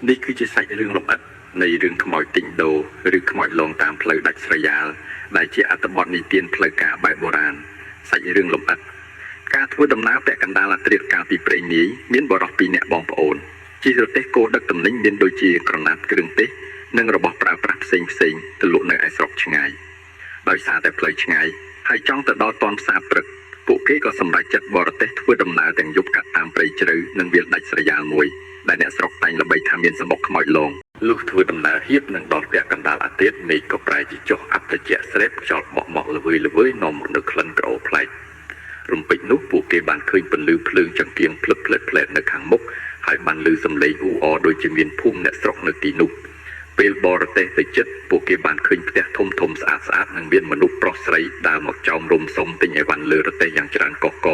នេះគឺជាសាច់រឿងលម្អិតនៃរឿងខ្មោចទិញដូរឬខ្មោចលងតាមផ្លូវដាច់ស្រយាលដែលជាអត្ថបទនិទានផ្លូវការបែបបុរាណសាច់រឿងលម្អិតការធ្វើដំណើរពាក់កណ្ដាលអាធ្រាត្រកាលពីព្រេងនាយមានបរិសុទ្ធពីរនាក់បងប្អូនជិះរទេះគោដឹកទំនិញមានដូចជាក្រណាត់គ្រឿងទេសនិងរបស់ប្រើប្រាស់ផ្សេងផ្សេងទៅលក់នៅឯស្រុកឆ្ងាយដោយសារតែផ្លូវឆ្ងាយហើយចង់ទៅដល់ទាន់ផ្សារព្រឹកពួកគេក៏សម្រេចចិត្តបរទេសធ្វើដំណើរទាំងយប់កាត់តាមព្រៃជ្រៅនិងវាលដាច់ស្រយាលមួយដែលអ្នកស្រុកតែងល្បីថាមានសម្បុកខ្មោចលងលុះធ្វើដំណើរហៀបនឹងដល់ពាក់កណ្ដាលអាទិត្យមេឃក៏ប្រែជាចុះអបត្រជាក់ស្រេបខ្យល់បក់មកល្វើយល្វើយនាំមកនូវក្លិនក្រអូបប្លែករំពេចនោះពួកគេបានឃើញពន្លឺភ្លើងចង្គៀងភ្លឹបភ្លែតភ្លែតនៅខាងមុខហើយបានឮសំឡេងអ៊ូអរដូចជាមានភូមិអ្នកស្រុកនៅទីនោះពេលបរទេសទៅជិតពួកគេបានឃើញផ្ទះធំធំស្អាតស្អាតនិងមានមនុស្សប្រុសស្រីដើរមកចោមរុំសុំទិញអីវ៉ាន់លើរទេះយ៉ាងច្រើនកកក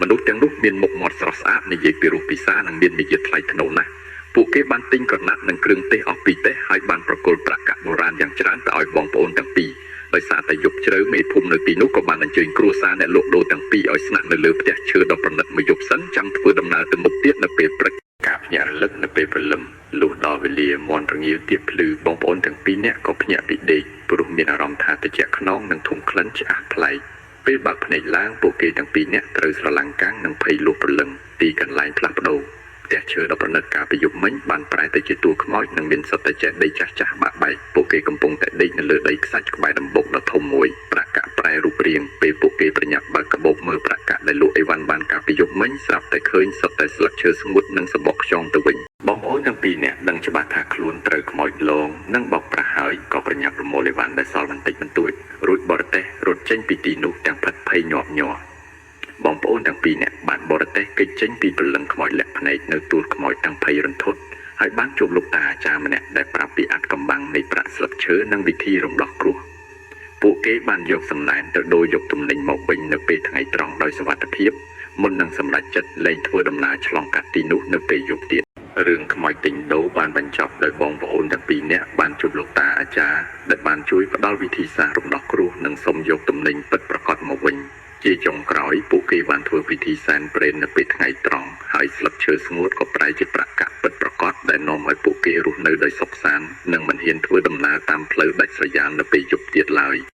មនុស្សទាំងនោះមានមុខមាត់ស្រស់ស្អាតនិយាយពីរោះពិសានិងមានមារយាទថ្លៃថ្នូរណាស់ពួកគេបានទិញក្រណាត់និងគ្រឿងទេសអស់ពីទេសហើយបានប្រគល់ប្រាក់កាក់បុរាណយ៉ាងច្រើនទៅឲ្យបងប្អូនទាំងពីរដោយសារតែយប់ជ្រៅមេភូមិនៅទីនោះក៏បានអញ្ជើញគ្រួសារអ្នកលក់ដូរទាំងពីរឲ្យស្នាក់នៅលើផ្ទះឈើដ៏ប្រណិតមួយយប់សិនចាំធ្វើដំណើរទៅមុខទៀតនៅពេលព្រឹកការភ្ញាក់រលឹកនៅពេលព្រលឹមលុះដល់វេលាមន់រងាវទៀបភ្លឺបងប្អូនទាំងពីរនាក់ក៏ភ្ញាក់ពីដេកព្រោះមានអារម្មណ៍ថាត្រចៀកខ្នងនិងធុំក្លិនឆ្អះប្លែកពេលបើកភ្នែកឡើងពួកគេទាំងពីរនាក់ត្រូវស្រឡាំងកាំងនិងភ័យលុះព្រលឹងទីកន្លែងផ្លាស់ប្ដូរផ្ទះឈើដ៏ប្រណិតកាលពីយប់មិញបានប្រែទៅជាទួលខ្មោចនិងមានសុទ្ធតែចេះដីចាស់ចាស់បាក់បែកពួកគេកំពុងតែដេកនៅលើដីខ្សាច់ក្បែរដំបូកដ៏ធំមួយប្រាក់កាក់ប្រែរូបរាងពេលពួកគេប្រញាប់បើកកាបូបមើលប្រាក់កាក់ដែលលក់អីវ៉ាន់បានកាលពីយប់មិញស្រាប់តែឃើញសុទ្ធតែស្លឹកឈើស្ងួតនិងសម្បកខ្យងទៅវិញបងប្អូនទាំងពីរនាក់ដឹងច្បាស់ថាខ្លួនត្រូវខ្មោចលងនិងបោកប្រាស់ហើយក៏ប្រញាប់ប្រមូលអីវ៉ាន់ដែលសល់បន្តិចបន្តួចរួចបរទេសរត់ចេញពីទីនោះទាំងផិតភ័យញាប់ញ័រ បងប្អូនទាំងពីរនាក់បានបរទេសគេចចេញពីព្រលឹងខ្មោចលាក់ភ្នែកនៅទួលខ្មោចទាំងភ័យរន្ធត់ហើយបានជួបលោកតាអាចារ្យម្នាក់ដែលប្រាប់ពីអាថ៌កំបាំងនៃប្រាក់ស្លឹកឈើនិងវិធីរំដោះគ្រោះពួកគេបានយកសំណែនទៅដូរយកទំនិញមកវិញនៅពេលថ្ងៃត្រង់ដោយសុវត្ថិភាពមុននឹងសម្រេចចិត្តលែងធ្វើដំណើរឆ្លងកាត់ទីនោះនៅពេលយប់ទៀតរឿងខ្មោចទិញដូរបានបញ្ចប់ដោយបងប្អូនទាំងពីរនាក់បានជួបលោកតាអាចារ្យដែលបានជួយផ្ដល់វិធីសាស្ត្ររំដោះគ្រោះនិងសុំយកទំនិញពិតប្រាកដមកវិញ ជាចុងក្រោយពួកគេបានធ្វើពិធីសែនព្រេននៅពេលថ្ងៃត្រង់ហើយស្លឹកឈើស្ងួតក៏ប្រែជាប្រាក់កាក់ពិតប្រាកដដែលនាំឲ្យពួកគេរស់នៅដោយសុខសាន្តនិងមិនហ៊ានធ្វើដំណើរតាមផ្លូវដាច់ស្រយាលនៅពេលយប់ទៀតឡើយ។